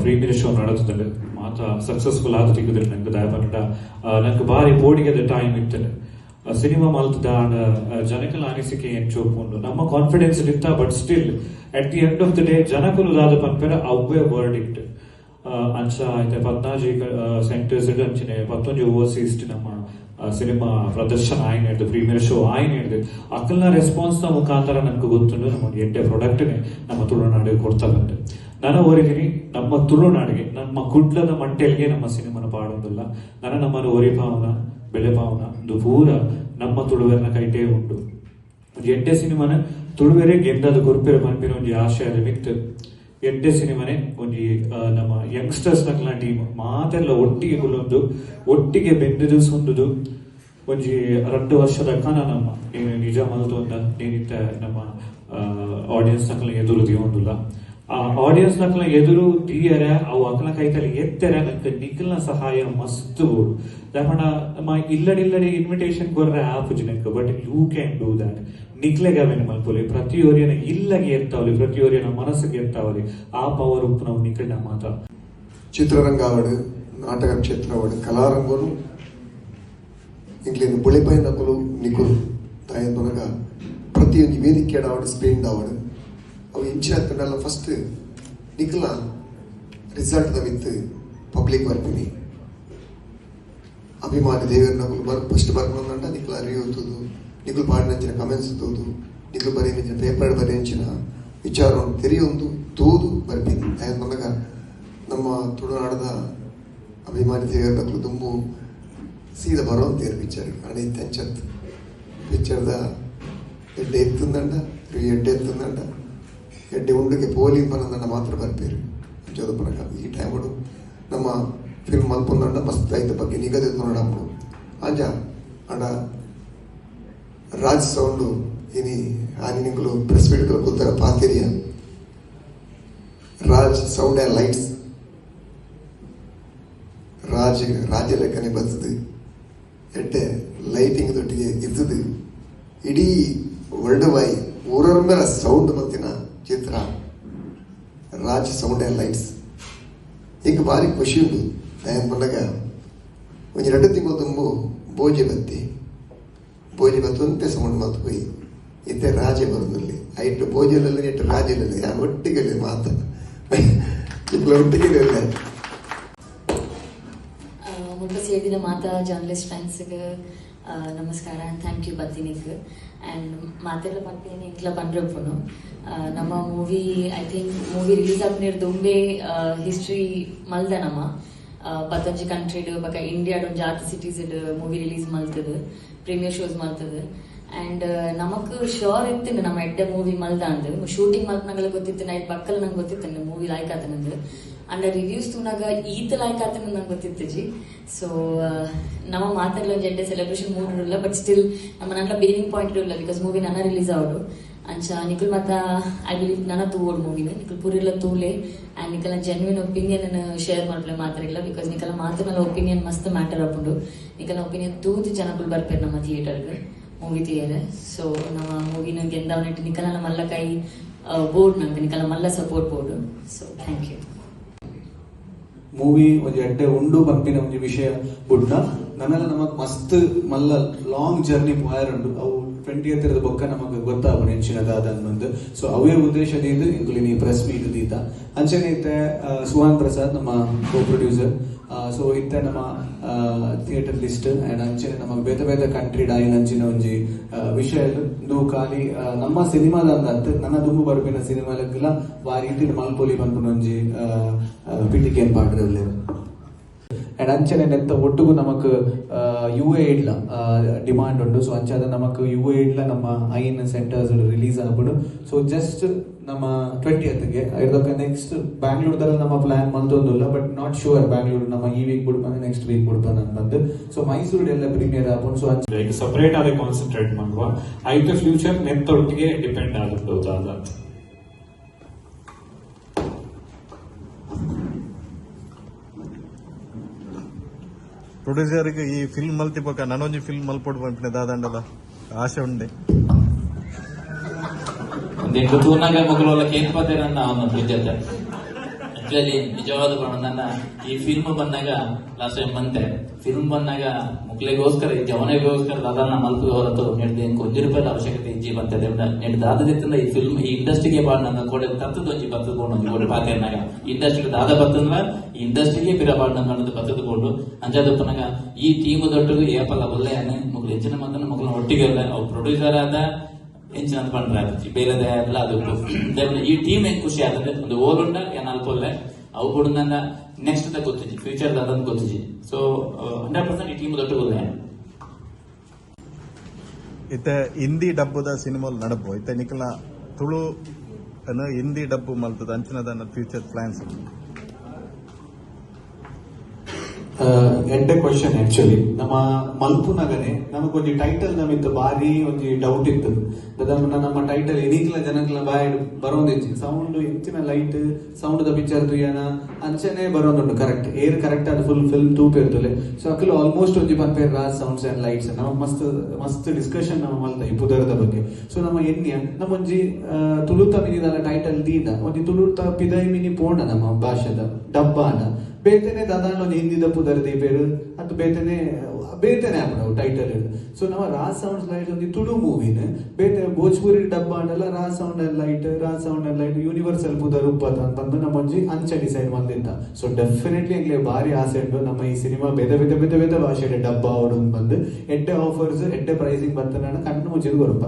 Premiere show ನಡತುಂಡು. ಮಾತ successful ಆದ್ ತಿಕ್ಕುದಿಲ್ಲ ನಂಗೆ. ದಾಯ ಪಂಡ ನಂಗೆ ಬಾರಿ ಪೋಡಿಗೆದ ಟೈಮ್ ಇತ್ತಂಡು. ಸಿನಿಮಾ ಮಲ್ತದ ಜನಕಲ ಅನಿಸಿಕೆ ಎಂಚ ಉಪ್ಪುಂಡು, ನಮ್ಮ ಕಾನ್ಫಿಡೆನ್ಸ್ ಇತ್ತ. But still, at the end of the day, ಜನಕುಲು ದಾದ ಪನ್ಪೆರ ಅವ್ವೇ ವರ್ಡಿಕ್ಟ್. ಅಂಚ ಇತ್ತೆ 14 ಸೆಂಟರ್ಸ್ ಅಂಚನೆ 11 ಓವರ್ಸೀಸ್ ನಮ್ಮ ಸಿನಿಮಾ ಪ್ರದರ್ಶನ ಆಯ್ನ ಹಿಡ್ದು, ಪ್ರೀಮಿಯರ್ ಶೋ ಆಯ್ನ ಹಿಡ್ದು, ಅಕಲ್ನ ರೆಸ್ಪಾನ್ಸ್ ನ ಮುಖಾಂತರ ನನ್ಗೆ ಗೊತ್ತುಂಡು, ನಮ್ಮ ಎಡ್ಡೆ ಪ್ರಾಡಕ್ಟ್ ನಮ್ಮ ತುಳುನಾಡಿಗೆ ಕೊಡ್ತಾ ಬಂದು. ನಾನು ಓರಿದ್ದೀನಿ ನಮ್ಮ ತುಳುನಾಡಿಗೆ, ನಮ್ಮ ಕುಡ್ಲದ ಮಂಟೆಲ್ಗೆ ನಮ್ಮ ಸಿನಿಮಾನ ಪಾಡೊಂದಿಲ್ಲ. ನನ್ನ ನಮ್ಮನ್ನು ಒರಿಪಾವನ ಬೆಳೆಪಾವನ ಒಂದು ಪೂರ ನಮ್ಮ ತುಳುವೆರ್ನ ಕೈಟೇ ಉಂಟು. ಒಂಜಿ ಎಡ್ಡೆ ಸಿನಿಮಾನ ತುಳುವೆರೆ ಗೆಂದದ ಕೊರ್ಪೆರೆ ಪನ್ಪಿನ ಒಂಜಿ ಆಶಯದ ಮಿತ್ತ್ ಎಡ್ಡೆ ಸಿನಿಮಾನೆ ಒಂಜಿ ನಮ್ಮ ಯಂಗ್ಸ್ಟರ್ಸ್ ನಕ್ಲ ಟೀಮ್ ಮಾತೆಲ್ಲ ಒಟ್ಟಿಗೆ ಕುಲ್ಲೊಂದು, ಒಟ್ಟಿಗೆ ಬೆಂದುದು ಸೊಂದುದು ಒಂಜಿ 2 ವರ್ಷದ ಕನ ನಮ್ಮ ನೀನು ನಿಜ ಮಲ್ತೊಂದ. ನೀನಿತ್ತ ನಮ್ಮ ಆಡಿಯನ್ಸ್ ನಕ್ಲ ಎದುರು ದೀವೊಂದುಲ್ಲ. ಆ ಆಡಿಯನ್ಸ್ ನಕ್ಲ ಎದುರು ದೀಯರೆ, ಅವು ಅಕ್ಲ ಕೈತಲ್ಲಿ ಎತ್ತೆರೆ ನಂಗೆ ನಿಖಲ್ನ ಸಹಾಯ ಮಸ್ತ್ ಬೋಡು. ದಾಯೆಪಂಡ ನಮ್ಮ ಇಲ್ಲಡಿಲ್ಲಡಿ ಇನ್ವಿಟೇಷನ್ ಕೊರ್ರೆ ಆಪುಜಿ ನಂಗೆ. But you can do that. ನಿಕ್ಲೆಗ್ ಅವೆನ್ ಮಲ್ಪೊಲಿ. ಪ್ರತಿಯೊರಿಯನ ಇಲ್ಲಗೆ ಎತ್ತಾವಲಿ, ಪ್ರತಿಯೊರಿಯನ ಮನಸ್ಸಿಗೆ ಎತ್ತಾವಲಿ. ಆ ಪವರ್ ಉಪ್ಪುನವು ನಿಖಲ್ನ ಮಾತ. ಚಿತ್ರರಂಗ ಆವಡ್, ನಾಟಕ ಕ್ಷೇತ್ರ ಆವಡ್, ಕಲಾರಂಗನು ಇಂಕ್ಲೇನು ಬುಳೆಪಾಯಿನಕುಲು ನಿಕುಲು. ದಾಯೆಂದೊನಗ ಪ್ರತಿಯೊಂದು ವೇದಿಕೆ ಆವಡ್, ಸ್ಕ್ರೀನ್ ಆವಡ್, ಅವು ಇಂಚಿನ ಫಸ್ಟ್ ನಿಕಲ ರಿಸಲ್ಟ್ the with public ಬರ್ಪಿನಿ. ಅಭಿಮಾನಿ ದೇವರನಕುಲು ಬರ್ ಫಸ್ಟ್ ಬರ್ಪುನಂಡ ನಿಕಲ ರಿವ್ಯೂ ತೂದು, ನಿಕುಲು ಪಾಡಿನಂಚಿನ ಕಮೆಂಟ್ಸ್ ತೂದು, ನಿಕುಲು ಬರೆಯಂಚಿನ ಪೇಪರ್ ಬರೆಯಂಚಿನ ವಿಚಾರವನ್ನು ತೆರೆಯೊಂದು ತೂದು ಬರ್ಪಿನಿ. ದಾಯೆಂದೊನಗ ನಮ್ಮ ತುಳುನಾಡದ ಅಭಿಮಾನಿ ದೇವರನಕುಲು ದುಂಬು ಸೀದಾ ಬರೋಂತೇರು ಪಿಕ್ಚರ್. ಆಂಡ ಇತ್ತೆ ಅಂಚತ್. ಪಿಕ್ಚರ್ದ ಎಡ್ಡೆ ಎತ್ತುಂದಂಡ, ರಿವ್ಯೂ ಎಡ್ಡೆ ಎತ್ತುಂದಂಡ, ಎಡ್ಡೆ ಉಂಡುಗೆ ಪೋಲಿ ಪನಂದಂಡ ಮಾತ್ರ ಬರ್ಪೇರು. ಅಂಚದ ಪನಗ ಈ ಟೈಮುಡು ನಮ್ಮ ಫಿಲ್ಮ್ ಮಲ್ಪೊಂದಂಡ ಮಸ್ತ್ ಐತ ಬಗ್ಗೆ ನಿಗದಿ ಅಪ್ಪುಡು ಅಂಚ. ಆಂಡ ರಾಜ್ ಸೌಂಡು ಇನಿ ಆನಿ ನಿಂಕುಲು ಪ್ರೆಸ್ ಮೀಟ್ ಕೂತರ ಪಾತೆರಿಯ. Raj sound and lights, Raj ರಾಜ ಲೆಕ್ಕನೆ ಬರ್ತದೆ. ಎಡ್ಡೆ ಲೈಟಿಂಗ್ ದೊಟ್ಟಿಗೆ ಇರ್ತದೆ. ಇಡೀ ವರ್ಲ್ಡ್ ವೈ ಊರರ ಮೇಲೆ ಸೌಂಡ್ ಮಲ್ತಿನ ಚಿತ್ರ ರಾಜ್ ಸೌಂಡ್ ಆ್ಯಂಡ್ ಲೈಟ್ಸ್. ಈಗ ಭಾರಿ ಖುಷಿ ಉಂಟು. ದಾಯೆ ಪನ್ನಗ ಒಂಜಿ 2 ತಿಂಗಳು ತುಂಬು ಬೋಜೆ ಬತ್ತಿ, ಬೋಜೆ ಬತ್ತೊಂತೆ ಸೌಂಡ್ ಮಲ್ತ್ ಪೋಯಿ. ಇತ್ತೆ ರಾಜೆ ಬರೋದಿಲ್ಲ. ಐಟ್ ಬೋಜೆಲ್ಲ ಇಟ್ಟು ರಾಜೆಲ್ಲ ಯಾರು ಒಟ್ಟಿಗೆ ಮಾತ ಇಬ್ಬರು ಒಟ್ಟಿಗೆ ಇಲ್ಲ. ಮುಲ್ಪ ಸೇರಿದ ಮಾತಾ ಜರ್ನಲಿಸ್ಟ್ ಫ್ರೆಂಡ್ಸ್ಗೆ ನಮಸ್ಕಾರ ಆ್ಯಂಡ್ thank you ಬತ್ತಿನಿಕ್. ಆ್ಯಂಡ್ ಮಾತೆಲ್ಲ ಪನ್ಪಿನ ಎಂಕ್ಲ ಪನ್ರಪ್ಪುನು. ನಮ್ಮ movie, I think, movie release ಆಪಿನ ದುಂಬೆ ಹಿಸ್ಟ್ರಿ ಮಲ್ದ. ನಮ್ಮ 11 ಕಂಟ್ರಿಡ್ ಬೊಕ ಇಂಡಿಯಾಡ್ ಒಂಜಿ ಆತ್ ಸಿಟೀಸ್ ಮೂವಿ ರಿಲೀಸ್ ಮಲ್ತದು, ಪ್ರೀಮಿಯರ್ ಶೋಸ್ ಮಲ್ತದು. ಆ್ಯಂಡ್ ನಮಕ್ ಶ್ಯೂರ್ ಇತ್ತು ನಮ್ಮ ಎಡ್ಡೆ ಮೂವಿ ಮಲ್ದ ಅಂದ್. ಶೂಟಿಂಗ್ ಮಲ್ಪನಾಗಲ ಗೊತ್ತಿತ್ತು, ನೈಟ್ ಬಕ್ಕಲ್ ನಂಗೆ ಗೊತ್ತಿತ್ತು ಮೂವಿ ಲೈಕ್ ಆತನಂದು. ಅಂಡ್ ರಿವ್ಯೂಸ್ ತೂನಾಗ ಈತ ಲೈಕ್ ಆತನ ನಂಗೆ ಗೊತ್ತಿತ್ತಜಿ. ಸೊ ನಮ್ಮ ಮಾತಾಡಲ ಒಂಜಿ ಎಡ್ಡೆ ಸೆಲೆಬ್ರೇಷನ್ ಮೂಡ್ ಇಲ್ಲ. ಬಟ್ ಸ್ಟಿಲ್ ನಮ್ಮ ನನ್ನ ಬಿಗಿನಿಂಗ್ ಪಾಯಿಂಟ್ ಇಲ್ಲ, because movie ನನ್ನ ರಿಲೀಸ್ ಆವಡು. ಅಂಚ ನಿಖಲ್ ಮಾತ I believe ನನ ತೂವೋಡು ಮೂವಿನ. ನಿಖಲ್ ಪೂರೆಲ್ಲ ತೂಲೆ ಅಂಡ್ ನಿಖಲ ಜೆನ್ಯೂನ್ ಒಪಿನಿಯನ್ ಶೇರ್ ಮಾಡ್ಲೆ ಮಾತ್ರ ಇಲ್ಲ. Because ನಿಖಲ ಮಾತ್ರ ಒಪಿನಿಯನ್ ಮಸ್ತ್ ಮ್ಯಾಟರ್ ಆಪುಂಡು. ನಿಖಲ ಒಪಿನಿಯನ್ ತೂದು ಜನಕುಲು ಬರ್ಪೇರು ನಮ್ಮ ಥಿಯೇಟರ್ಗೆ ಮೂವಿ ಥಿಯೇಟರ್. ಸೊ ನಮ್ಮ ಮೂವಿನ ಗೆಂದವನಿಟ್ಟು ನಿಖಲ ಮಲ್ಲ ಕೈ ಬೋರ್ಡ್ ನಂಗೆ ನಿಖಲ ಮಲ್ಲ support board. So thank you. Movie ಒಂಜಿ ಎಡ್ಡೆ ಉಂಡು ಪನ್ಪಿನ ಒಂಜಿ ವಿಷಯ ಬುಡ್ನ ನನಲ ನಮಕ್ ಮಸ್ತ್ ಮಲ್ಲ ಲಾಂಗ್ ಜರ್ನಿ ಪೋಯರುಂಡು. ಅವು 20 ಎತ್ತರದ ಬೊಕ್ಕ ನಮಕ್ ಗೊತ್ತಾಪುಂಡು ಎಂಚಿನ ದಾದ ಅಂದ್. ಸೊ ಅವೇ ಉದ್ದೇಶ ದೀದ್ ಎಂಕುಲು ಈ ಪ್ರೆಸ್ ಮೀಟ್ ದೀತ. ಅಂಚನೆ ಇತ್ತೆ ಸುಹಾನ್ ಪ್ರಸಾದ್ ನಮ್ಮ ಕೋ ಪ್ರೊಡ್ಯೂಸರ್. ಸೊ ಇತ್ತೆ ನಮ್ಮ ಥಿಯೇಟರ್ ಲಿಸ್ಟ್ ಅಂಡ್ ಅಂಚನೆ ನಮಕ್ ಬೇತೆ ಬೇತೆ ಕಂಟ್ರಿ ಡಾಯಿನ ಅಂಚಿನ ಒಂಜಿ ವಿಷಯ ಇಂದು ಖಾಲಿ ನಮ್ಮ ಸಿನಿಮಾದ ಅಂದ್ ನನ್ನ ದುಂಬು ಬರ್ಪಿನ ಸಿನಿಮಾಲಕ್ಕೆಲ್ಲ ವಾ ರೀತಿಡ್ ಮಲ್ಪೊಲಿ ಪನ್ಪುನ ಒಂಜಿ ಪಿಟಿಕೆನ್ ಪಾಡ್ರೆ. ಅಂಡ್ ಅಂಚನೆ ನೆತ್ತ ಒಟ್ಟುಗು ನಮಕ್ ಯು ಎ ಇಡ್ಲ ಡಿಮಾಂಡ್ ಉಂಡು. ಸೊ ಅಂಚಾದ ನಮಕ್ ಯು ಎ ಇಡ್ಲ ನಮ್ಮ ಐನ್ ಸೆಂಟರ್ಸ್ ರಿಲೀಸ್ ಆಪುಂಡು. ಸೊ ಜಸ್ಟ್ ನಮ್ಮ 20ಗೆ ಐದಕ್ಕೆ ನೆಕ್ಸ್ಟ್ ಬ್ಯಾಂಗ್ಳೂರ್ದಲ್ಲಿ ನಮ್ಮ ಪ್ಲಾನ್ ಮಲ್ತೊಂದುಲ್ಲ. ಬಟ್ not sure, Bangalore ನಮ್ಮ ಈ ವೀಕ್ ಬುಡ್ಪಂದೆ, ನೆಕ್ಸ್ಟ್ ವೀಕ್ ಬುಡ್ಪಂದ ಬಂದು. ಸೊ ಮೈಸೂರು ಎಲ್ಲ ಪ್ರೀಮಿಯರ್ ಆಪುಂಡು. ಸೊ ಅಂಚ ಈಗ ಸಪರೇಟ್ ಆದ ಕಾನ್ಸಂಟ್ರೇಟ್ ಮಾಡುವ ಐತ ಫ್ಯೂಚರ್ ನೆತ್ತೊಟ್ಟಿಗೆ ಡಿಪೆಂಡ್ ಆಗುತ್ತೆ ದಾದ. ಪ್ರೊಡ್ಯೂಸರ್ಗೆ ಈ ಫಿಲ್ಮ್ ಮಲ್ತಿಪಕ್ಕ ನನೊಂಜಿ ಫಿಲ್ಮ್ ಮಲ್ಪೊಡು ಪನ್ಪಿನ ದಾದಂಡಲ ಆಸೆ ಉಂಡೆ? ಎಂಕ್ ತೂನಾಗ ಮೊಗಲೋಲ ಕೇಕ್ ಪತೇರನ್ನ ಅವನ ಜೊತೆ. ಆಕ್ಚುಲಿ ನಿಜವಾದ ಪಂಡ ಈ ಫಿಲ್ಮ್ ಬಂದಾಗ, ಲಾಸ್ಟ್ ಟೈಮ್ ಬಂತೆ, ಫಿಲ್ಮ್ ಬಂದಾಗ ಮುಕ್ಲೆಗೋಸ್ಕರ, ಈ ಜವನಿಗೋಸ್ಕರ ದಾದಾನ ಮಲ್ಪು ಹೊರತು ನೆಡ್ದು ಎಂಕ್ 1 ರೂಪಾಯಿ ಅವಶ್ಯಕತೆ ಇಜ್ಜಿ ಬಂತೆ. ನೆಡ್ ದಾದದಿತ್ತಂದ ಈ ಫಿಲ್ಮ್ ಈ ಇಂಡಸ್ಟ್ರಿಗೆ ಪಾಡ್ನಂಗ ಕೋಡೆ ತತ್ತದ ಒಂಜಿ ಬತ್ತದ ಕೊಂಡು ಒಂಜಿ ಕೋಡೆ ಪಾತೆರ್ನಾಗ ಇಂಡಸ್ಟ್ರಿ ದಾದ ಬತ್ತಂದ್ರ ಈ ಇಂಡಸ್ಟ್ರಿಗೆ ಪಿರ ಪಾಡ್ನಂಗ ಅನ್ನೋದು ಬತ್ತದ ಕೊಂಡು ಅಂಜಾದಪ್ಪನಾಗ ಈ ಟೀಮ್ ದೊಡ್ಡದು ಏಪಲ್ಲ ಒಲ್ಲೆಯಾನೆ. ಮುಕ್ಲು ಹೆಚ್ಚಿನ ಮಾತನ್ನ ಮುಕ್ಲ ಒಟ್ಟಿಗೆ ಅಲ್ಲ, ಅವು ಪ್ರೊಡ್ಯೂಸರ್ ಆದ ಎಂಚಿನ ಅಂತ ಪಂಡ್ರೆ ಬೇರೆ ಎಲ್ಲ ಅದು. ಈ ಟೀಮ್ ಹೆಂಗ್ ಖುಷಿ ಆಗ್ತದೆ. ಒಂದು ಓಲುಂಡ ಏನ್ ಅಲ್ಪೊಲ್ಲೆ ಅವು ಕೂಡ ನೆಕ್ಸ್ಟ್ the ಗೊತ್ತಿಜಿ, ಫ್ಯೂಚರ್ ದಾದಂತ ಗೊತ್ತಿಜಿ. ಸೊ 100% ಈ ಟೀಮ್ ದೊಡ್ಡ ಗೊಲ್ಲ. ಇತ್ತೆ ಹಿಂದಿ ಡಬ್ಬದ ಸಿನಿಮಾ ನಡಪು. ಇತ್ತೆ ನಿಕಲ್ನ ತುಳು ಅನ್ನು ಹಿಂದಿ ಡಬ್ಬು ಮಲ್ತದ ಅಂಚಿನದನ್ನ ಫ್ಯೂಚರ್ ಪ್ಲಾನ್ಸ್? ಎಡ್ಡೆ ಕ್ವಶನ್. ಆಕ್ಚುಲಿ ನಮ್ಮ ಮಲ್ಪುನಗನೆ ನಮಗೊಂಜಿ ಟೈಟಲ್ ನಮಿತ್ತು ಬಾರಿ ಒಂಜಿ ಡೌಟ್ ಇತ್ತು. ದಾದ ನಮ್ಮ ಟೈಟಲ್ ಎನಿಕ್ಲ ಜನಕ್ಲ ಬಾಯ್ ಬರೋಂದಿಜ್ಜಿ. ಸೌಂಡ್ ಎಂಚಿನ ಲೈಟ್ ಸೌಂಡ್ ದ ಪಿಕ್ಚರ್ ತುಯ್ಯನ ಅಂಚನೆ ಬರೋದುಂಟು. ಕರೆಕ್ಟ್ ಏರ್ ಕರೆಕ್ಟ್ ಅದು ಫುಲ್ ಫಿಲ್ಮ್ ತೂಪೇರ್ತಲೆ. ಸೊ ಅಕಲು ಆಲ್ಮೋಸ್ಟ್ ಒಂಜಿ ಪನ್ಪೇರ್ ರಾಜ್ ಸೌಂಡ್ಸ್ ಅಂಡ್ ಲೈಟ್ಸ್. ನಮ್ಮ ಮಸ್ತ್ ಮಸ್ತ್ ಡಿಸ್ಕಷನ್ ನಮ್ಮ ಮಲ್ತ ಈ ಪುದರ್ದ ಬಗ್ಗೆ. ಸೊ ನಮ್ಮ ಎನ್ಯ ನಮ್ಮೊಂಜಿ ತುಳುತ ಮಿನಿದಲ್ಲ ಟೈಟಲ್ ದೀದ ಒಂಜಿ ತುಳುತ ಪಿದೈ ಮಿನಿ ಪೋಣ ನಮ್ಮ ಭಾಷೆದ ಡಬ್ಬಾನ ಬೇತೆನೆ ದಾದಾಂಡ ಒಂಜಿ ಹಿಂದಿದ ಪುದರ್ ದೀಪೇರು ಅದು ಬೇತೆನೆ ಬೇತೆನೆ ಆಪುಂಡು ಟೈಟಲ್. ಸೊ ನಮ್ಮ ರಾಜ್ ಸೌಂಡ್ಸ್ ಲೈಟ್ ಒಂಜಿ ತುಳು ಮೂವಿನ ಬೇತೆ ಭೋಜ್ಪುರಿ ಡಬ್ಬ ಆಂಡಲ Raj sound and light, Raj sound and light universal ಪುದರ್ ಉಪ್ಪತ ಅಂತಂದು ನಮ್ಮ ಒಂಜಿ ಅಂಚ ಡಿಸೈಡ್ ಬಂದಿತ್ತ. ಸೊ ಡೆಫಿನೆಟ್ಲಿ ಎಂಕ್ಲೆ ಬಾರಿ ಆಸೆ ಉಂಟು, ನಮ್ಮ ಈ ಸಿನಿಮಾ ಬೇತೆ ಬೇತೆ ಬೇತೆ ಬೇತೆ ಭಾಷೆ ಡಬ್ಬ ಅವಡು ಬಂದು ಎಡ್ಡೆ ಆಫರ್ಸ್, ಎಡ್ಡೆ ಪ್ರೈಸಿಂಗ್ ಬರ್ತನ ಕಣ್ಣು ಮುಚ್ಚಿದ್ ಕೊರಪ.